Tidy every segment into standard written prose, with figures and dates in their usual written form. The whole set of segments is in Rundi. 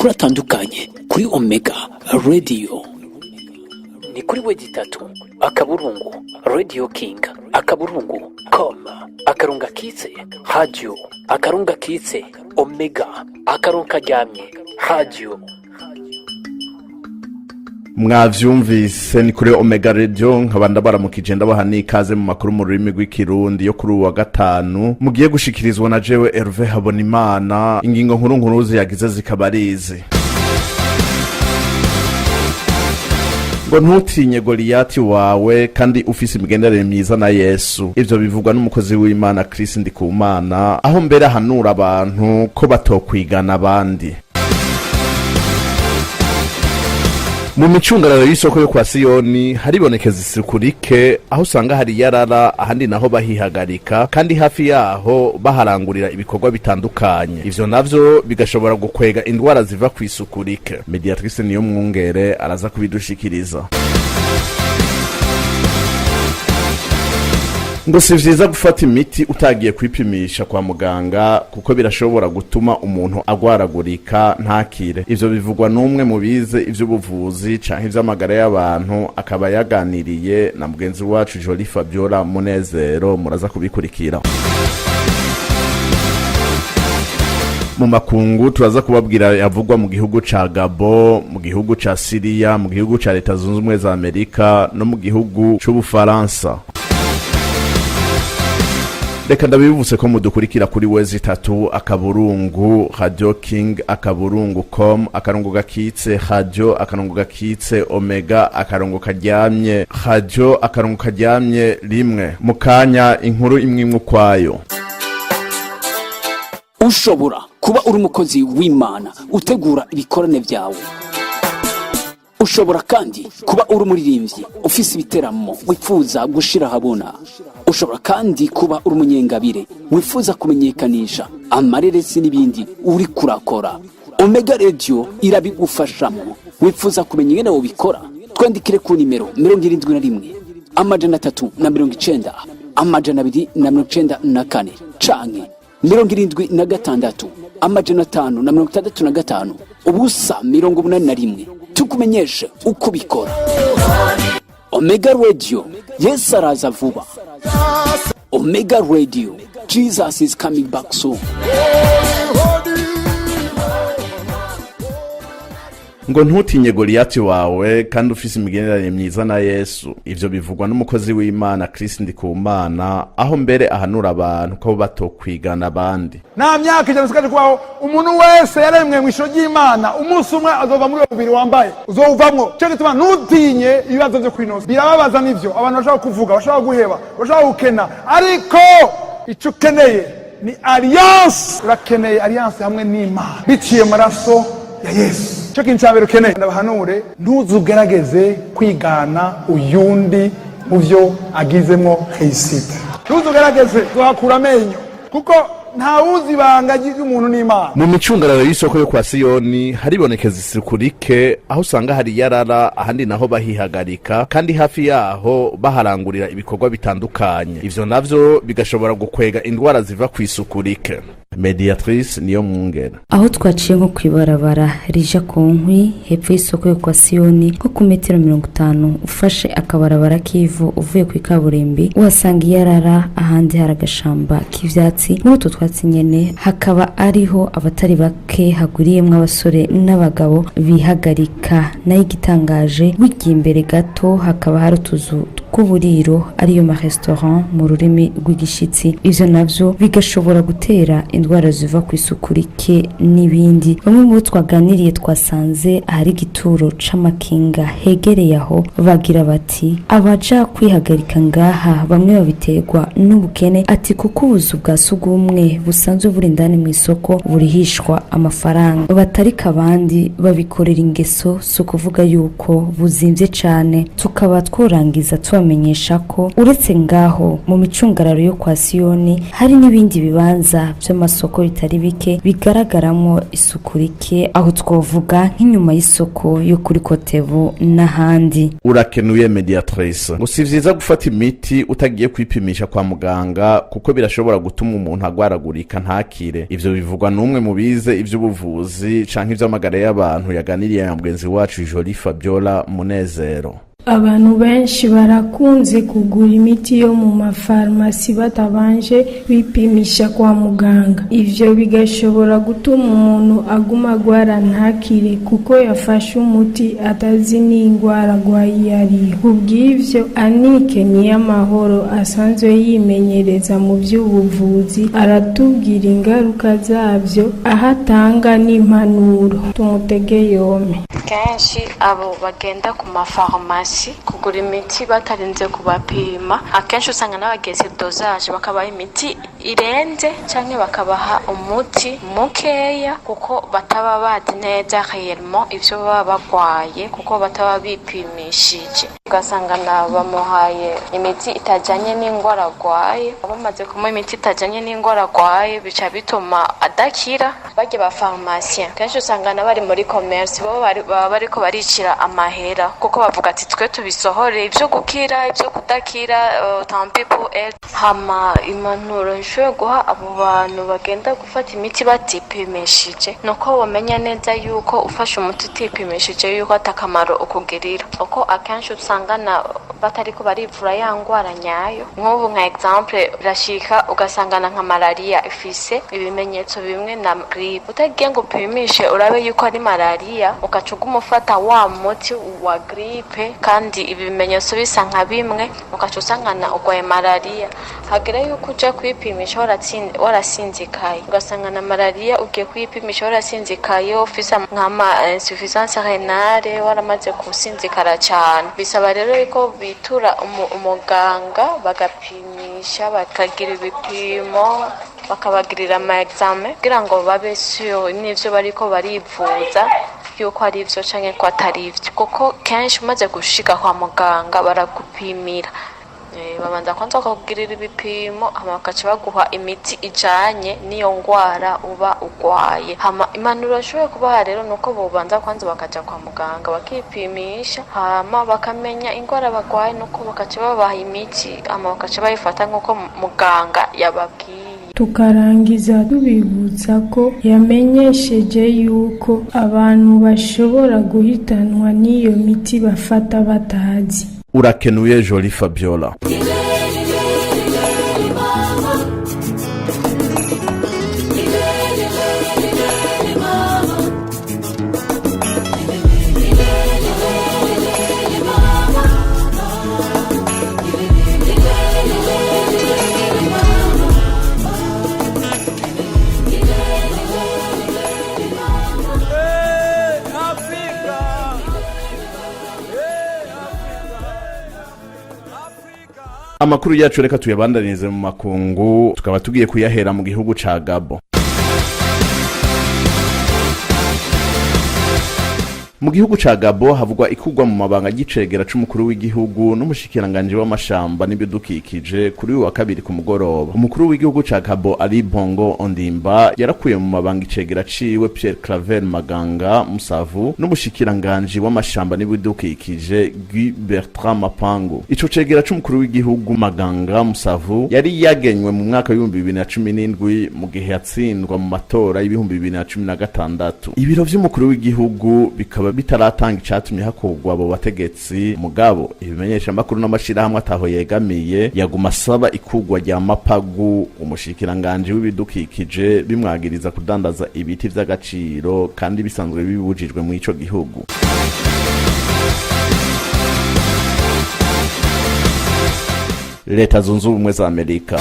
Amakuru atandukanye kuri Omega Radio ni kuri W, 3.radioking.com /radio/omega _ radio. Mwavyumvise, ni kuri Omega Radio. Nkaba ndabaramukije, ndabaha n'ikaze mu makuru mu rurimi rw'Ikirundi yo kuri uwu wa gatanu, mugiye gushikirizwa na jewe Herve Habonimana. Ingingo nkuru nkuru ziyagize zikaba ari izi: ngo ntutinye Goliyati wawe kandi ufise imigenderanire myiza na Yesu. Ivyo bivugwa n'umukozi w'Imana Chris Ndikumana, aho mbere ahanura abantu ko batokwigana abandi. Mu micungararo y'isoko yo kwa Siyoni haribonekeza isuku rike, aho usanga hari yarara, ahandi naho bahihagarika, kandi hafi yaho baharangurira ibikorwa bitandukanye. Ivyo navyo bigashobora gukwega indwara ziva ku isuku rike. Mediatrice Niyo Mwungere araza kubidushikiriza. Ngo si vyiza gufata imiti utagiye kwipimisha kwa muganga, kuko birashobora gutuma umuntu agwaragurika ntakire. Ivyo bivugwa n'umwe mu bize ivy'ubuvuzi canke ivy'amagara y'abantu, akaba yaganiriye na mugenzi wacu Jolie Fabiola Munezero. Muraza kubikurikira. Mu makungu turaza kubabwira yavugwa mu gihugu ca Gabo, mu gihugu ca Siriya, mu gihugu ca Leta Zunze Ubumwe za Amerika no mu gihugu c'Ubufaransa. Reka ndabibutse ko mudukurikira kuri W, 3.radioking.com /radio _omega _ radio _ 1. Mu kanya, inkuru imwe imwe ukwayo. Ushobora kuba uri umukozi w'Imana utegura ibikorane byawe. Ushobora kandi kuba uri umuririmbyi ufise ibiteramo wifuza gushira ahabona. Ushobora kandi kuba uri umunyengabire wifuza kumenyekanisha amareresi n'ibindi uri kurakora. Omega Radio irabigufashamo. Wifuza kumenya ingene wobikora? Twandikire ku nimero 71 390 294 canke 76 565 0 81, tukumenyeshe uko ubikora. Omega Radio, Yesu araza vuba. Omega Radio, Jesus is coming back soon. Ngo ntutinye Goliyati wawe kandi ufise imigenderanire myiza na Yesu. Ivyo bivugwa n'umukozi w'Imana Chris Ndikumana, aho mbere ahanura abantu ko batokwigana abandi. Nta myaka 100 usigaje kubaho. Umuntu wese yaremwe mu ishusho ry'Imana, umunsi umwe azova muri uwo mubiri wambaye, uzowuvamwo. Cyo gituma ntutinye ibibazo byo kwinoza. Birababaza nivyo, abantu bashobora kuvuga, bashobora guheba, bashobora gukena, ariko icyo ukeneye ni alliance. Urakeneye alliance hamwe n'Imana biciye mu maraso ya Yesu. Cyo kintu cya mbere ukeneye, ndabahanure: ntuzugerageze kwigana uyundi mu byo agizemo réussite. Ntuzugerageze guhakura amenyo, kuko ntawuzi ibanga ry'umuntu n'Imana. Mu micungararo y'isoko yo kwa Siyoni haribonekeza isuku rike, aho usanga hari yarara, ahandi naho bahihagarika, kandi hafi yaho baharangurira ibikorwa bitandukanye. Ivyo navyo bigashobora gukwega indwara ziva ku isuku rike. Mediatrice Niyo Mwungere. Aho twaciye nko kw'ibarabara rija ku Nkwi, hepfo y'isoko yo kwa Siyoni, nko ku metero 50 ufashe akabarabara k'ivu uvuye ku ikaburimbi, uhasanga iyarara, ahandi hari agashamba k'ivyatsi. Muri utwo twatsi nyene hakaba ariho abatari bake hagwiriyemwo abasore n'abagabo bihagarika. Nayo igitangaje, wigiye imbere gato hakaba hari utuzu tw'uburiro, ariyo ma restaurant mu rurimi rw'igishitsi. Ivyo navyo bigashobora gutera indwara ziva ku isuku rike n'ibindi. Bamwe mu bo twaganiriye twasanze ahari igituro c'amakinga hegereye aho bagira bati: abaja kwihagarika ngaha bamwe babiterwa n'ubukene, ati kuko ubuzu bwa sugumwe busanzwe buri indani mu isoko burihishwa amafaranga, batarika abandi babikorera ingeso, si ukuvuga yuko buzimvye cane. Tukaba tworangiza tubamenyesha tubamenyesha ko uretse ngaho mu micungararo yo kwa Siyoni hari n'ibindi bibanza by'amasoko bitari bike bigaragaramo isuku rike, aho twavuga nk'inyuma y'isoko yo kuri Kotebu n'ahandi. Urakenuye, Mediatrice. Ngo si vyiza gufata imiti utagiye kwipimisha kwa muganga, kuko birashobora gutuma umuntu agwaragurika ntakire. Ivyo bivugwa n'umwe mu bize ivy'ubuvuzi canke ivy'amagara y'abantu, yaganiriye na mugenzi wacu Jolie Fabiola Munezero. Abantu benshi barakunze kugura imiti yo mu mafarumasi batabanje kwipimisha kwa muganga. Ivyo bigashobora gutuma umuntu aguma agwara ntakire, kuko yafashe umuti atazi n'ingwara agwaye iyo ariyo. Kubw'ivyo, Anike Niyamahoro asanzwe yimenyereza mu vy'ubuvuzi aratubwira ingaruka zavyo, aho atanga n'impanuro. Tumutege yompi. Kenshi abo bagenda ku mafarumasi kugura imiti batarinze kubapima, akenshi usanga n'abageze dosage bakabaha imiti irenze canke bakabaha umuti mukeya, kuko bataba bazi neza réellement ivyo baba bagwaye, kuko bataba bipimishije. Ugasanga na bamuhaye imiti itajanye n'ingwara agwaye. Bamaze kumuha imiti itajanye n'ingwara agwaye, bica bituma adakira. Barya ba pharmacien kenshi usanga na bari muri commerce, bo baba bariko baricira amahera, kuko bavuga ati twe tubisohore, ivyo gukira, ivyo kudakira, tant pis pour elle. Hama impanuro nshoboye guha abo bantu bagenda gufata imiti batipimishije, nuko bamenya neza yuko ufashe umuti utipimishije yuko atakamaro ukugirira, kuko akenshi usangana batariko barivura ya ngwara nyayo. Nk'ubu nka exemple, birashika ugasangana nka malaria ifise ibimenyetso bimwe na grippe, utagiye ngo upimishe urabe yuko ari malaria, ugaca uguma ufata wa muti wa grippe kandi ibimenyetso bisa nka bimwe, ugaca usangana urwaye malaria. Hagera yuko uja kwipimisha warasinzikaye, ugasanga na malaria ugiye kwipimisha warasinzikaye, ufise nk'ama insuffisance rénale, waramaze gusinzikara cyane. Bisaba rero yuko bitura umuganga, bagapimisha, bakagira ibipimo, bakabagirira ama examen kugira ngo babe sûr n'ivyo bariko barivuza yuko ari ivyo canke ko atari ivyo, kuko kenshi umaze gushika kwa muganga baragupimira. Babanza kwanza bakakugirira ibipimo, hama bakaca baguha imiti ijanye n'iyo ngwara uba ugwaye. Hama impanuro bashoboye kubaha rero nuko bobanza kwanza bakaja kwa muganga bakipimisha, hama bakamenya ingwara bagwaye, nuko bakaca babaha imiti, hama bakaca bayifata nk'uko muganga yababwiye. Tukarangiza tubibutsa ko yamenyesheje yuko abantu bashobora guhitanwa n'iyo miti bafata batazi. Urakenuye, Jolie Fabiola. Amakuru yacu reka tuyabandanirize mu makungu, tukaba tugiye kuyahera mu gihugu ca Gabo. Mu gihugu ca Gabo havugwa ikurwa mu mabanga y'icegera c'umukuru w'igihugu n'umushikiranganji w'amashamba n'ibidukikije kuri uyu wa kabiri ku mugoroba. Umukuru w'igihugu ca Gabo, Ali Bongo Ondimba, yarakuye mu mabanga icegera ciwe Pierre Claver Maganga Musavu n'umushikiranganji w'amashamba n'ibidukikije Guy Bertrand Mapangu. Ico cegera c'umukuru w'igihugu Maganga Musavu yari yagenywe mu mwaka w'2017 mu gihe yatsindwa mu matora y'2016. Ibiro vy'umukuru w'igihugu bikaba bitaratanga icatumye hakurwa abo bategetsi, mugabo ibimenyesha makuru n'amashirahamwe ataho yegamiye yaguma asaba ikurwa rya Mapagu, umushikiranganji w'ibidukikije, bimwagiriza kudandaza ibiti vy'agaciro kandi bisanzwe bibujijwe mu ico gihugu. Leta Zunze Ubumwe za Amerika.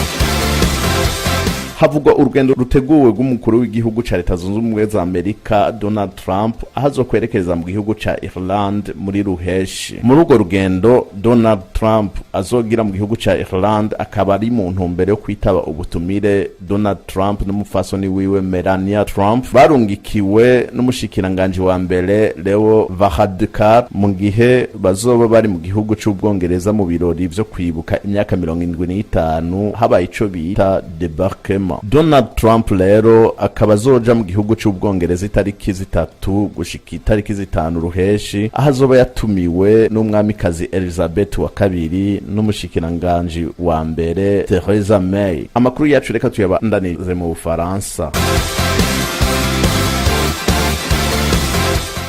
Havugwa urugendo ruteguwe rw'umukuru w'igihugu ca Leta Zunze Ubumwe za Amerika Donald Trump, aho azokwerekeza mu gihugu ca Ireland muri ruheshi. Muri urwo rugendo Donald Trump azogira mu gihugu ca Ireland, akaba ari mu ntumbero yo kwitaba ubutumire Donald Trump n'umufasoni wiwe Melania Trump barungikiwe n'umushikiranganji wa mbere Leo Varadkar, mu gihe bazoba bari mu gihugu c'Ubwongereza mu birori vyo kwibuka imyaka 75 habaye ico bita débarquement. Donald Trump rero akaba azoja mu gihugu c'Ubwongereza itariki 3 gushika itariki 5 ruheshi, aho azoba yatumiwe n'umwamikazi Elizabeth wa kabiri n'umushikiranganji wa mbere Theresa May. Amakuru yacu reka tuyabandanirize mu Bufaransa.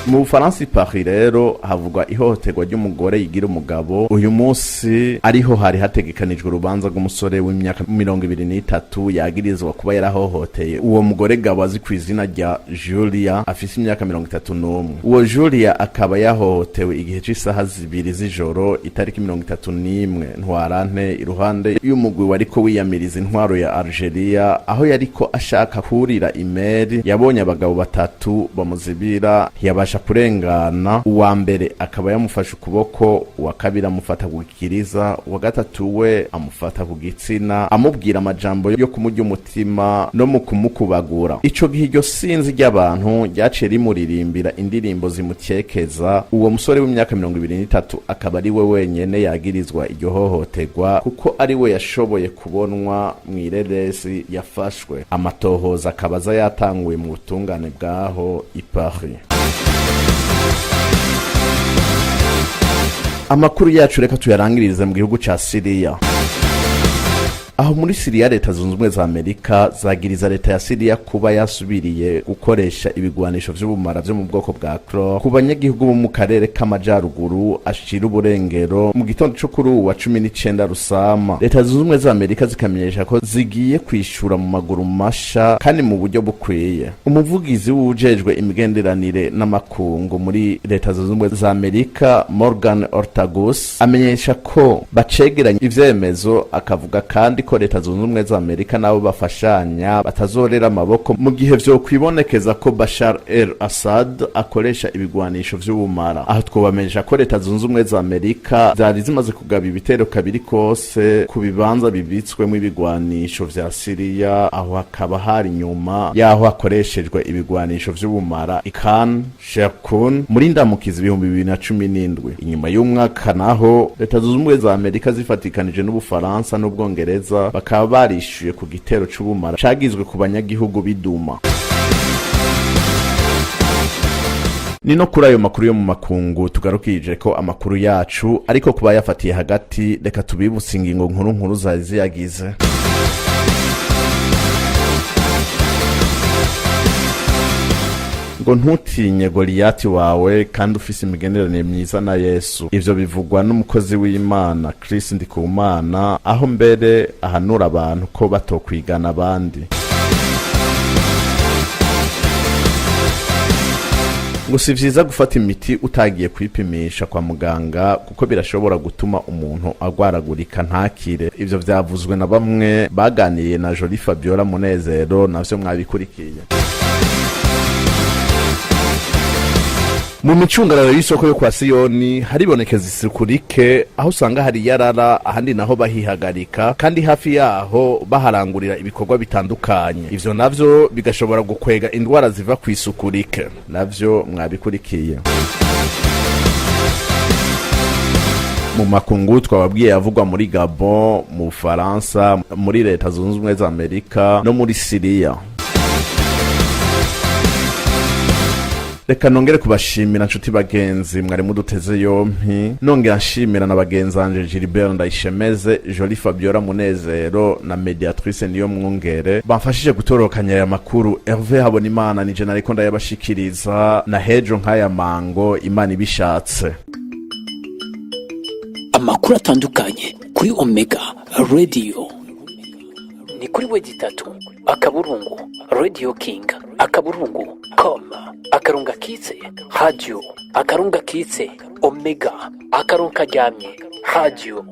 Mu Bufaransa i Paris rero havugwa ihohoterwa ry'umugore yigira umugabo. Uyu munsi ariho hari hategekanijwe urubanza rw'umusore w'imyaka 23 yagirizwa kuba yarahohoteye uwo mugore gabo azi ku izina rya Julia, afise imyaka 31. Uwo Julia akaba yahohotewe igihe c'isaha 2 z'ijoro itariki 31 Ntwarante, iruhande y'umugwi wariko wiyamiriza intwaro ya Algeria, aho yariko ashaka kurira imeri yabonye abagabo batatu bamuzibira, ntiyabasha kurengana. Uwa mbere akaba yamufashe ukuboko, uwa kabiri amufata ku gikiriza, uwa gatatu we amufata ku gitsina, amubwira amajambo yo kumurya umutima no mu kumukubagura. Ico gihe iryo sinzi ry'abantu ryaciye rimuririmbira indirimbo zimukekeza. Uwo musore w'imyaka 23 akaba ari we wenyene yagirizwa iryo hohoterwa, kuko ari we yashoboye kubonwa mw'ireresi yafashwe. Amatohoza akaba aza yatanguye mu butungane bw'aho i Paris. Amakuru yacu reka tuyarangirize mu gihugu ca Syria. Aho muri Syria, Leta Zunze Ubumwe za Amerika zagiriza leta ya Syria kuba yasubiriye gukoresha ibigwanisho vy'ubumara vyo mu bwoko bwa chlore ku banyagihugu bo mu karere k'amajaruguru ashira uburengero mu gitondo co kuri uwu wa 19 Rusama. Leta Zunze Ubumwe za Amerika zikamenyesha ko zigiye kwishura mu maguru masha kandi mu buryo bukwiye. Umuvugizi w'uwujejwe imigenderanire n'amakungu muri Leta Zunze Ubumwe za Amerika Morgan Ortagus amenyesha ko bacegeranya ivyemezo, akavuga kandi ko Leta Zunze Ubumwe za Amerika nabo bafashanya batazorera amaboko mu gihe vyo kwibonekeza ko Bashar el Assad akoresha ibigwanisho vy'ubumara. Aho twobamenyesha ko Leta Zunze Ubumwe za Amerika zari zimaze kugaba ibitero kabiri kose ku bibanza bibitswemo ibigwanisho vya Siriya, aho hakaba hari nyuma yaho hakoreshejwe ibigwanisho vy'ubumara Ikan Shekun muri ndamukizi 2017. Inyuma y'umwaka naho Leta Zunze Ubumwe za Amerika zifatikanije n'Ubufaransa n'Ubwongereza bakaba barishyuye ku gitero c'ubumara cagizwe ku banyagihugu b'Iduma. Ni no kuri ayo makuru yo mu makungu tugarukije ko amakuru yacu, ariko kuba yafatiye hagati reka tubibutse ingingo nkuru nkuru zari ziyagize. Ngo ntutinye Goliyati wawe kandi ufise imigenderanire myiza na Yesu. Ivyo bivugwa n'umukozi w'Imana Chris Ndikumana, aho mbere ahanura abantu ko batokwigana abandi. Ngo si vyiza gufata imiti utagiye kwipimisha kwa muganga, kuko birashobora gutuma umuntu agwaragurika ntakire. Ivyo vyavuzwe na bamwe baganiriye na Jolie Fabiola Munezero, navyo mwabikurikiye. Mu micungararo y'isoko yo kwa Siyoni haribonekeza isuku rike, aho usanga hari yarara, ahandi naho bahihagarika, kandi hafi yaho baharangurira ibikorwa bitandukanye. Ivyo navyo bigashobora gukwega indwara ziva ku isuku rike, navyo mwabikurikiye. Mu makungu twababwiye yavugwa muri Gabon, mu Bufaransa, muri Leta Zunze Ubumwe za Amerika no muri Siriya. Reka nongere kubashimira nshuti bagenzi mwari muduteze yompi, nongera nshimira na bagenzi banje Gilbert Ndayishemeze, Jolie Fabiola Munezero na Mediatrice Niyo Mwungere bamfashije gutorokanya aya makuru. Hervé Habonimana nije nariko ndayabashikiriza, na hejo nk'aya mango Imana ibishatse. Amakuru atandukanye kuri Omega Radio ni kuri wedi 3 akaburungu Radio King akaburungu com akarunga kitse radio akarunga kitse Omega akarunga karyamye radio.